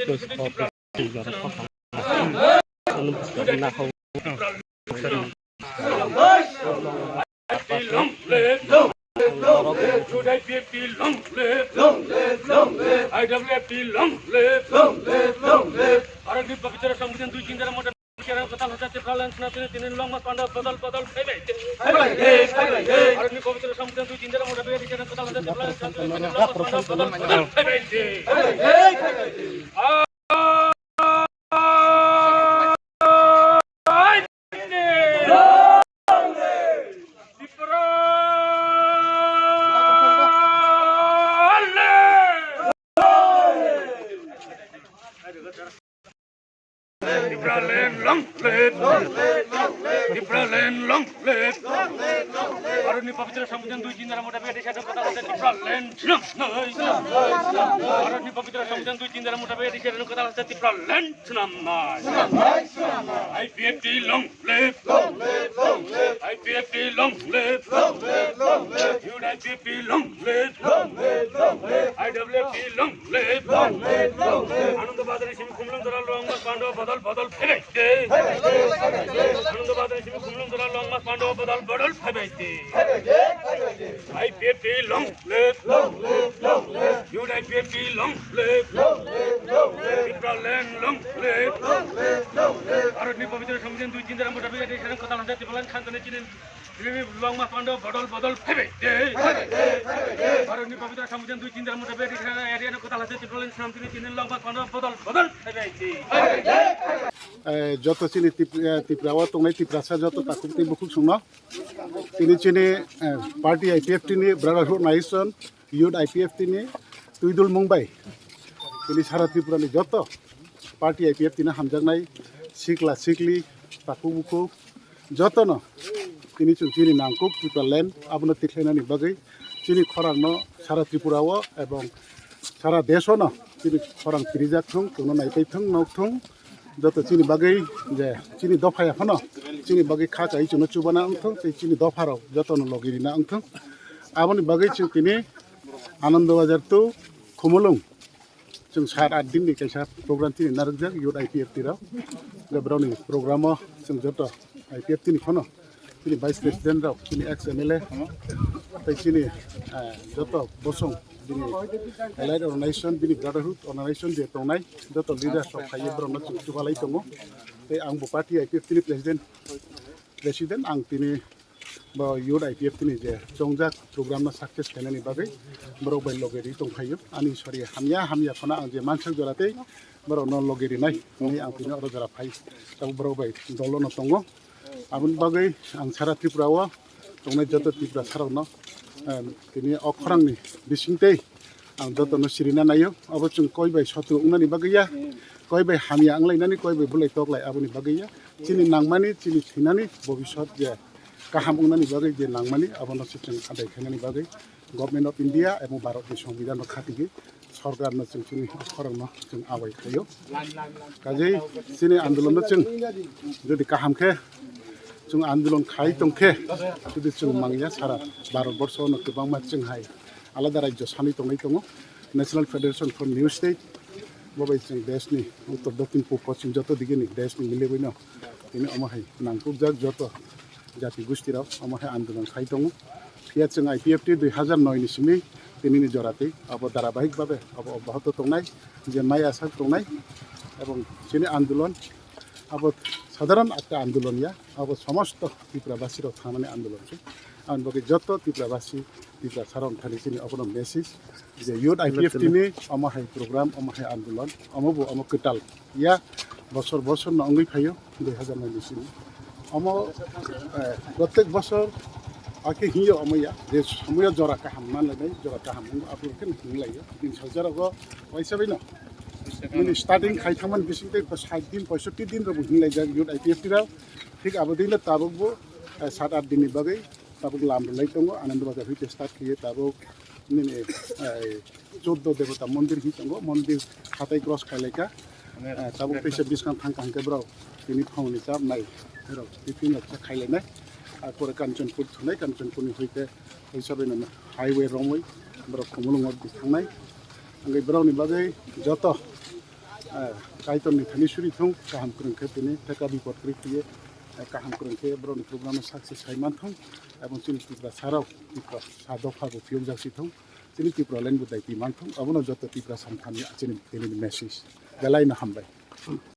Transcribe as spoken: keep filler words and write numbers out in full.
Long live, long live, long live, long live, long live, I W F T long live, long live, long live. Bharatni pavitra sambidhan dui chin dhara mota bhiksha rang katal hasta Tipraland snapjani tini long march panda badal badal phaibai de. Phaibai de, phaibai de. Bharatni pavitra sambidhan dui chin dhara mota bhiksha rang katal hasta Tipraland snapjani tini long march panda badal badal phaibai de. Phaibai de, phaibai de. Tipraland long live. Tipraland long live. Bharatni pavitra sambidhan dui chin dhara mota bhiksha rang katal hasta Tipraland snam nai. Bharatni pavitra sambidhan dui chin dhara mota bhiksha rang katal hasta Tipraland snam nai. I P F T long live. Long live, long live. I P F T long live. Long live, long live. U I P F T long live. Long live, long live. I W F T long live. Long live, long live. Anando Bazar ni simi khumlung dara long march panda badal badal phaibai de. Phaibai de, phaibai de. Anando Bazar ni simi khumlung dara long march panda badal badal phaibai de. Phaibai de, phaibai de. I P F T long live. Long live, long live. U I P F T long live. Long live, long live. Tipraland long live. Long live, long live. Bharatni pavitra sambidhan dui chin dhara mota bhiksha rang katal hasta Tipraland snapjani tini long march panda badal badal phaibai de. Phaibai de, phaibai de. Bharatni pavitra sambidhan dui chin dhara mota bhiksha rang katal hasta Tipraland snapjani tini long march panda badal badal phaibai de. Phaibai de, phaibai de. Eh, joto chini Tip-, eh, Tripura o tongnai Tiprasa joto takhuk tei bukhuk songno. Tini chini, eh, party I P F T ni Brotherhood Nation, Youth I P F T ni twidul mung bai. Tini sara Tripura ni joto party I P F T ni hamjaknai sikla sikli, takhuk bukhuk jotono tini chwng chini nangkuk Tipraland abono tikhlainani bagwi chini khorangno sara Tripura o ebong sara desh o no chini khorang kirijak thung, chwngno naipai thung, nok thung. Joto chini bagwi je chini dopha ya phano chini bagwi kha chai chwngno chubana wngthung tei chini dopha rok jotono logi rina wngthung. Aboni bagwi chwng tini Anando Bazar to Khumulwng chwng sat at din ni kaisa program chini narwkjak Youth I P F T rok. Je borokni program o chwng joto I P F T ni phano chini Vice President rok, chini ex M L A, tei chini, eh, joto bosong, bini Allied Organization, bini Brotherhood Organization je tongnai, joto leaders rok phaiwi borokno chwng chubalai tongo. Tei ang bo party I P F T ni President, President, ang tini bo Youth I P F T ni je chongjak program no success khainani bagwi borok bai loge ri tongphaio. Ani sori hamya hamya phano ang je mansak jora tei borok no loge rinai hinwi ang tini oro jora phai. Tabuk borok bai dolo no tongo. Aboni bagwi ang sara Tripura o tongnai joto Tiprasa rokno, em, tini o khorangni bisingtwi ang jotono sirina naio. Abo chwng koi bai sotru wngnani bagwi ya, koi bai hamya wnglainani, koi bai bulai toklai aboni bagwi ya. Chini nangmani, chini thwinani bobisot je kaham wngnani bagwi je nangmani abono se chwng adai khainani bagwi Government of India ebong Bharat ni Songbidan no khatigi sorkar no chwng chini khorang no chwng awai khaio. Kajei chini andolon no chwng jodi kaham khe chwng andolon khai tong khe jodi chwng mangya sara Bharat borsho no kwbangma chwng hai alada rajyo sanwi tongwi tongo. National Federation for New State bo bai chwng desh ni uttor dokhin pub poschim joto dige ni desh ni milibwi no tini omo hai nangkukjak joto jati gusti rok omo hai andolon khai tongo. Phiya chwng I P F T dui hazar noi ni simi tini ni jora twi abo dharabahik babe abo obyahoto tongnai je mai asak tongnai ebong chini andolon abo sadharan ekta andolon ya, abo somosto Tripura basi rok thangnani andolon se. Aboni bagwi joto Tripura basi, Tripura sarong thani chini obono message je Youth I P F T ni omo hai program, omo hai andolon, omo bo omo kwtal ya, bosor bosor no wngwi phaio. Dui hazar noi ni simi. Omo, eh, protek bosor ake hiyo omo ya, je somoyo jora kaham manlainai, jora kaham wng, aboni khe hinglaiyo. Bini sajaro go waisa baino. Bini starting khai thangmani bising tei sait din, poisotti din rok bo hinglaijak Youth I P F T rok. Thik abo dino tabuk bo, eh, sat at din ni bagwi tabuk lam rwlai tongo. Anando Bazar hoite start khiye tabuk nini, eh, Choddo Devata Mondir hi tongo, mondir hatai cross khailaikha. Eh, tabuk teisa biskang thangkha hwnkhe borok tini phangni chap nai rok tiffin rok sa khailainai. Ar pore Kanchanpur thunai, Kanchanpurni hoite hoisa baino highway romwi borok Khumulwngo thangnai. Hwnkhe borokni bagwi joto Kaitorni thani suri thung, kaham kwrwng khe tini theka bipot kwrwi phiye, kaham kwrwng khe borokni program no success khai man thung, ebong chini Tiprasa rok, Tiprasa dopha bo phiyokjak si thung, chini Tipraland bo daiti man thung, abono joto Tiprasa ni thani chini tini ni message. Belai no hambai.